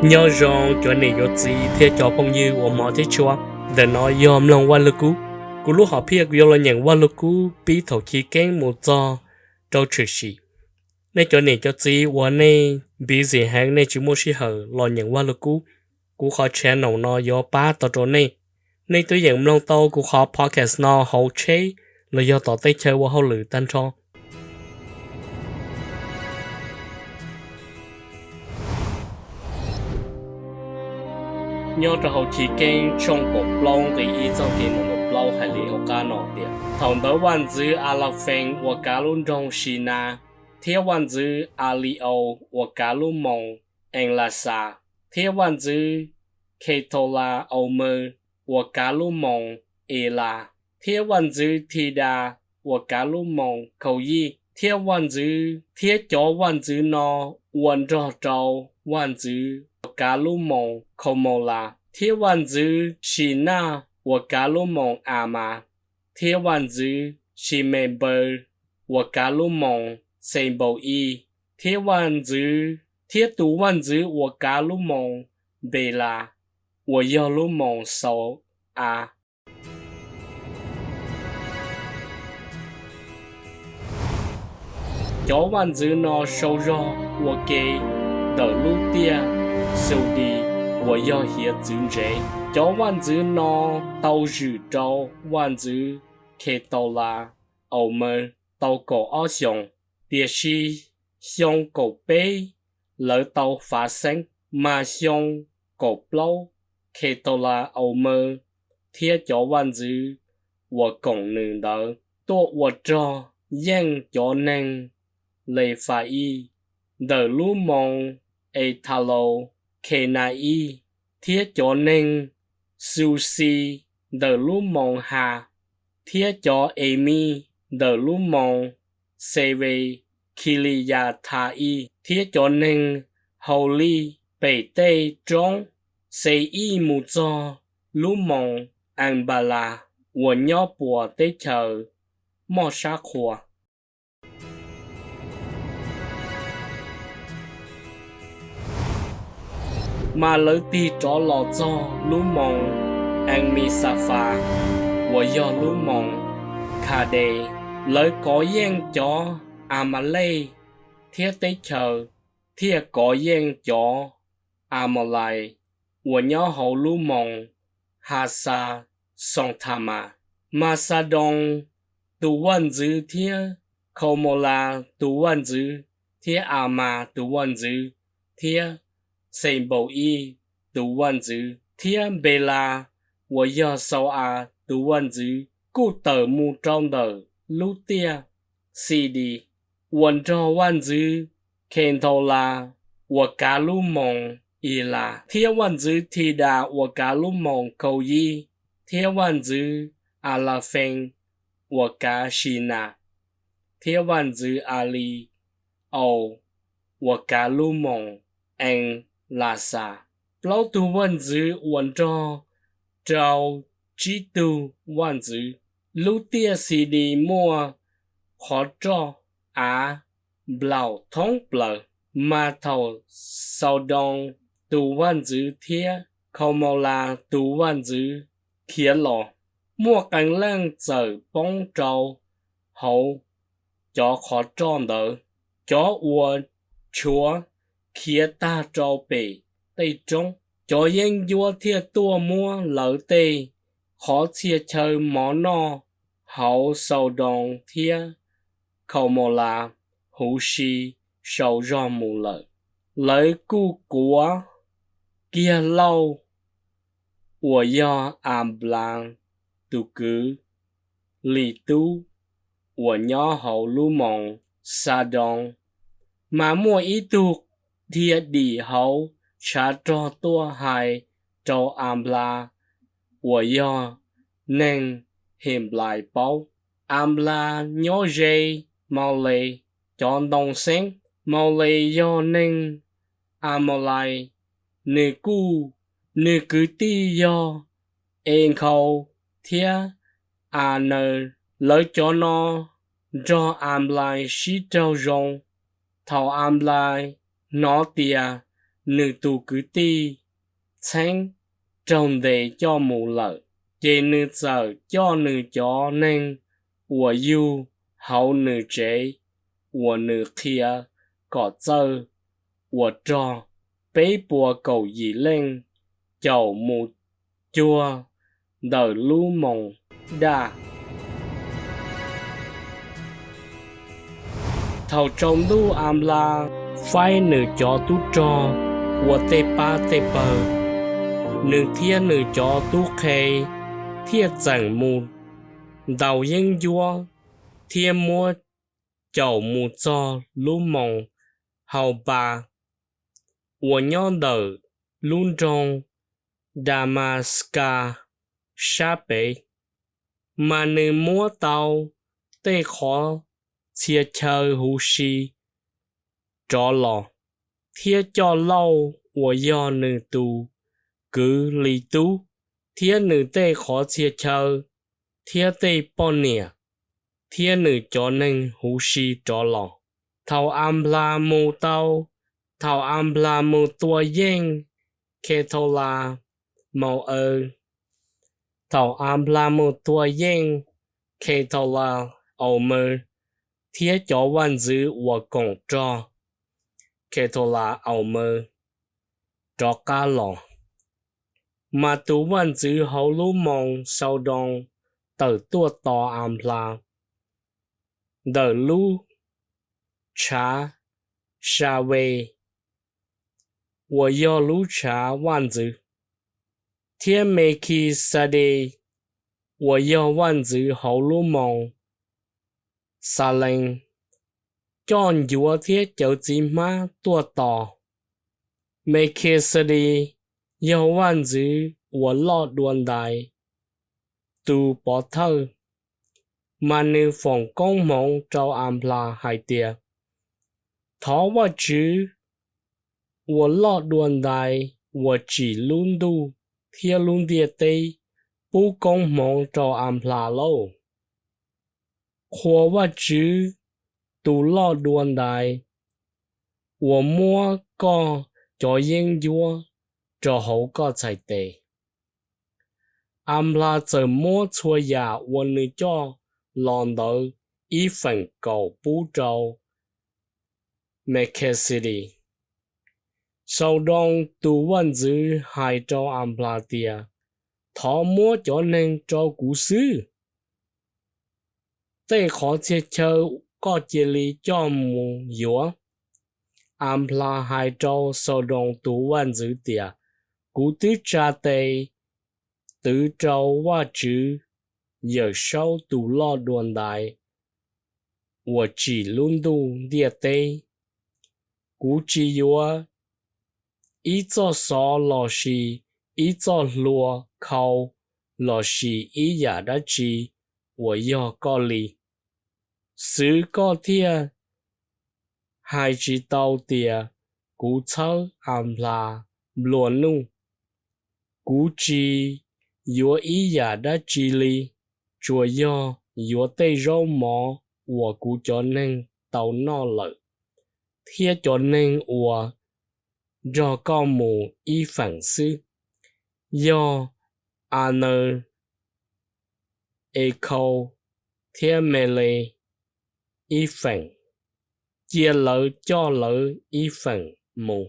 Nyob zoo cov niam cov txiv thiab cov phooj ywg uas hmov thiab tshua. Ntawm no yog mloog Vaj Lug Kub. Kuv lub hom phiaj kuv yuav los nyeem Vaj Lug Kub pib thaum chiv keeb mus txog rau tshwm sim. Nej cov niam cov txiv uas nej busy heev, nej tsis muaj sij hawm los nyeem Vaj Lug Kub, kuv qhov channel no yuav pab tau rau nej. Nej twb yeem mloog tau kuv qhov podcast no hauv tsheb los yog tom tej chaw ua hauj lwm tag nrho. Nyob rau hauv Chiv Keeb tshooj kaum plaub nqe ib txog nqe nees nkaum plaub hais li hauv qab no tias, thaum ntawd vaj ntxwv Alafees uas kav lub nroog Sinas, thiab vaj ntxwv Aliaus uas kav lub moos Enlasas, thiab vaj ntxwv Khethaulas-aumees uas kav lub moos Elas, thiab vaj ntxwv Thidas uas kav lub moos Khaus-yij, thiab vaj ntxwv, thiab cov vaj ntxwv no ua nrog rau vaj ntxwv uas kav lub moos Khaumaulas, thiab vaj ntxwv Sinaj uas kav lub moos Amas, thiab vaj ntxwv Simenpaws uas kav lub moos Xenpau-ij, thiab vaj ntxwv, thiab tus vaj ntxwv uas kav lub moos Npelas uas yog lub moos Xau-as. Cov vaj ntxwv no sau zog ua ke ntawm lub tiaj Xudis uas yog hiav txwv ntsev. Cov vaj ntxwv no tau zwm rau vaj ntxwv Khethaulas-aumees tau kaum ob xyoos, tiam sis xyoo kaum peb lawv tau fav xeeb, mas xyoo kaum plaub Khethaulas-aumees thiab cov vaj ntxwv uas koom nws ntawd tuaj ua rog yeej cov neeg Lefais ntawm lub moos Etha laus, Khenais, thiab cov neeg Xus xis ntawm lub moos Has, thiab cov Emis ntawm lub moos Xes Ves Khis Lis Yas Thas-ij, thiab cov neeg Haus lij pem tej roob Xes ij mus txog lub moos Anpalas uas nyob puas teb chaws moj sab qhua. Mas lawv tig rov los txog lub moos Anmixafas uas yog lub moos Khas des. Lawv kov yeej cov Amalej thiab teb chaws, thiaj kov yeej cov Amalais uas nyob hauv lub moos Has Xas Xos Tha mas. Mas Xas Doos tus vaj ntxwv thiab Khaumaulas tus vaj ntxwv thiab Amas tus vaj ntxwv thiab Xenpau-ij tus vaj ntxwv thiab Npelas uas yog Xau-as tus vaj ntxwv kuj tawm mus rau ntawm lub tiaj Xidis uas nrog vaj ntxwv Khenthaulas uas kav lub moos Ilas, thiab vaj ntxwv Thidas uas kav lub moos Khaus-yij, thiab vaj ntxwv Alafees uas kav Sinas, thiab vaj ntxwv Alis-aus uas kav lub moos Enlasas, plaub tug vaj ntxwv uas nrog rau tsib tug vaj ntxwv. Lub tiaj Xidis muaj qhov roj av nplaum thoob plaws. Mas thaum Xas Doos tus vaj ntxwv thiab Khaumaulas tus vaj ntxwv khiav los, muaj qee leej txawm poob rau hauv cov qhov roj ntawd, cov uas tshuav khiav tag rau pem tej roob. Cov yeeb ncuab thiaj tuaj muab lawv tej qhov txhia chaw mov noj hauv Xas Doos thiab Khaumaulas huv si sau zog mus lawm. Lawv kuj kuav kiag Lauj uas yog Anplas tus kwv Litub uas nyob hauv lub moos Xas Doos. Mas muaj ib tug dhia dim hauv tshav rog tuaj hais rau Anplas uas yog neeg Henplais paub. Anplas nyob ze Maules cov ntoo xeeb. Maules yog neeg Amalais, nws kuj, nws kwv tij yog Enkhaus thiab Anaws. Lawv cov no nrog Anplas sib raug zoo. Thaum Anplas hnov tias nws tus kwv tij txheeb raug ntes coj mus lawm, ces nws txawm coj nws cov neeg uas yug hauv nws tsev uas nws qhia kom txawj ua rog, peb puas kaum yim leej, caum mus cuag ntawm lub moos daj. Thaum tsaus ntuj Anplas faib nws cov tub rog ua tej pab tej pawg, nws thiab nws cov tub qhe thiaj txeem mus ntaus yeeb ncuab thiab muab caum mus txog lub moos Haunpas uas nyob ntawm lub nroog Damaxkas sab pem. Mas nws muab tau tej qhov txhia chaw huv si rov los, thiab coj Lauj uas yog nws tus kwv li tub, thiab nws tej qhov txhia chaw, thiab tej poj niam, thiab nws cov neeg huv si rov los. Thaum Anplas mus tau, thaum Anplas mus tua yeej Khethaulas Mau-aws, thaum Anplas mus tua yeej Khethaulas Aumaws thiab cov vaj ntxwv uas koom nrog Khethaulas Aumaws rov qab los, mas tus vaj ntxwv hauv lub moos Xaudoos tawm tuaj tos Anplas ntawm lub tshav Saves uas yog lub tshav vaj ntxwv, thiab Mekhixedes uas yog vaj ntxwv hauv lub moos Xalees coj ncuav thiab cawv txiv hmab tuaj tos. Mekhixedes yog vaj ntxwv uas loj dua ntais tus pov thawj, mas nws foom koob hmoov rau Anplas hais tias, Thov Vajtswv uas loj dua ntais uas tsim lub ntuj thiab lub ntiaj teb pub koob hmoov rau Anplas lauj! Qhuas Vajtswv tus loj dua ntais uas muab koj cov yeeb ncuab rau hauv koj txhais tes. Anplas txawm muab txhua yam uas nws coj los ntawd ib feem kaum pub rau Mekhixedes. Xaudoos tus vaj ntxwv hais rau Anplas tias, Thov muab cov neeg rau kuv xwb, tej qhov txhia chaw koj cia li coj mus yuav. Anplas hais rau Xaudoos tus vaj ntxwv tias, Kuv twb tsa tes twv rau Vajtswv Yawmsaub tus loj dua ntais uas tsim lub ntuj ntiaj teb, kuv tsis yuav ib txoj xov lossis ib txoj hlua khau lossis ib yam dab tsi uas yog koj li. Xwv koj thiaj hais tsis tau tias kuv txhawb Anplas nplua nuj. Kuv tsis yuav ib yam dab tsi li, tsuas yog yuav tej zaub mov uas kuv cov neeg tau noj lawm, thiab cov neeg uas nrog koj mus ib feem xwb, yog Anaws, Ekhaus thiab Meles ib feem. Cia lawv coj lawv ib feem mus.